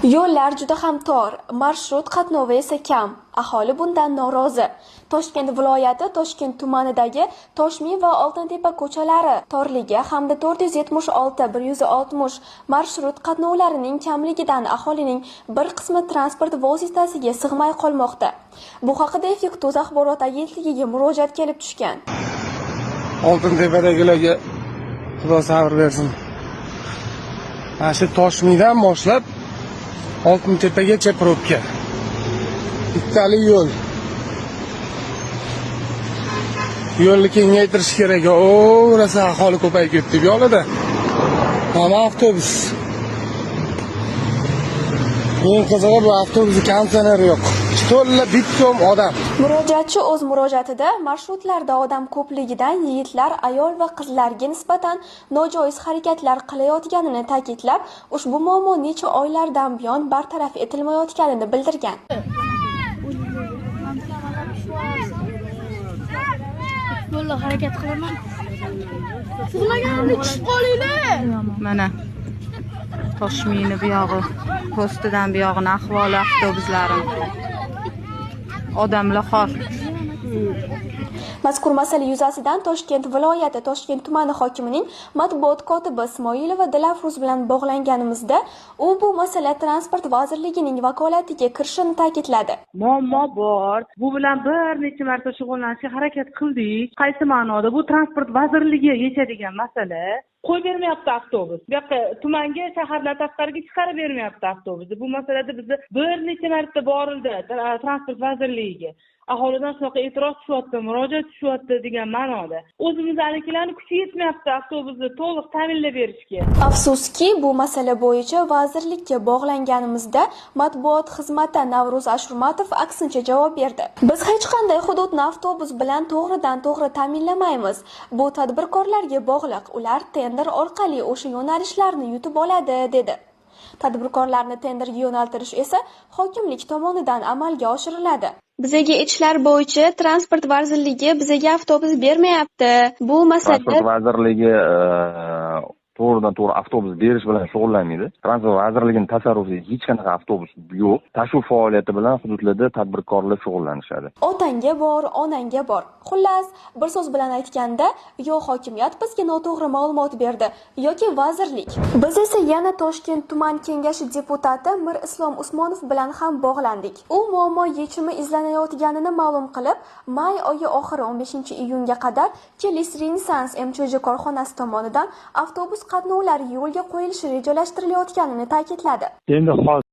Yo'llar juda ham tor, marshrut qatnovi esa kam. Aholi bundan norozi. Toshkent viloyati Toshkent tumanidagi Toshmi va Oltintepa ko'chalari torligi hamda 476, 160 marshrut qatnovlarining kamligidan aholining bir qismi transport vositasiga sig'may qolmoqda. Bu haqida Effekt.uz axborot agentligiga murojaat kelib tushgan. Oltintepadagilarga Xudo sabr bersin. Mana shu Toshmidan boshlab Oltintepagacha probka. Bittali yo'l. Yo'lni kengaytirish kerak. O, rosa aholi ko'payib ketdi bu yoqlarda. Mana avtobus. Eng qizig'i, bu avtobusni konditsioneri yo'q. To'la bitta odam. Murojaatchi o'z murojaatida marshrutlarda odam ko'pligidan yigitlar ayol va qizlarga nisbatan nojoiz harakatlar qilayotganini ta'kidlab, ushbu muammo necha oylardan buyon bartaraf etilmayotganini bildirgan. Yo'lda harakat qilaman. Sig'maganimda tushib qolinglar. Mana Toshmini buyog'i, postidan buyog'ini ahvoli avtobuslarim. Odamlar xor. Mazkur masala yuzasidan Toshkent viloyati Toshkent tumani hokimining matbuot kotibi Ismoilova Dilafruz bilan bog'langanimizda, u bu masala Transport vazirligining vakolatiga kirishini ta'kidladi. Muammo bor. Bu bilan bir necha marta shug'ullanishga harakat qildik. Qaysi ma'noda? Bu Transport vazirligi yechadigan masala. Qo'yib bermayapti avtobus. Bu yoqqa, tumanga, shahardan tashqariga chiqarib bermayapti avtobusni. Bu masalada bizni bir necha marta borildi Transport vazirligiga. Aholidan shunaqa e'tiroz tushyapti, murojaat tushyapti degan ma'noda. O'zimiznikilarni kuchi yetmayapti avtobusni to'liq ta'minlab berishga. Afsuski, bu masala bo'yicha vazirlikka bog'langanimizda matbuot xizmati Navruz Ashurmatov aksincha javob berdi. Biz hech qanday hududni avtobus bilan to'g'ridan-to'g'ri ta'minlamaymiz. Bu tadbirkorlarga bog'liq. Ular tender orqali o'sha yo'nalishlarni yutib oladi, dedi. Tadbirkorlarni tenderga yo'naltirish esa hokimlik tomonidan amalga oshiriladi. Bizaga aytishlar bo'yicha, Transport vazirligi bizaga avtobus bermayapti. Bu masala Transport vazirligi to'g'ridan to'g'ri avtobus berish bilan shug'ullanmaydi. Transport vazirligini tasarrufida hech qanaqa avtobus yo'q. Tashuv faoliyati bilan hududlarda tadbirkorlar shug'ullanishadi. Otangga bor, onangga bor. Xullas, bir so'z bilan aytganda, yo hokimiyat bizga noto'g'ri ma'lumot berdi, yoki vazirlik. Biz esa yana Toshkent tuman kengashi deputati Mir Islom Usmonov bilan ham bog'landik. U muammo yechimi izlanayotganini ma'lum qilib, may oyi oxiri, 15-iyunga qadar Kelis Renaissance MChJ korxonasi tomonidan avtobus qatnovlari yo'lga qo'yilishi rejalashtirilayotganini ta'kidladi. Endi hozir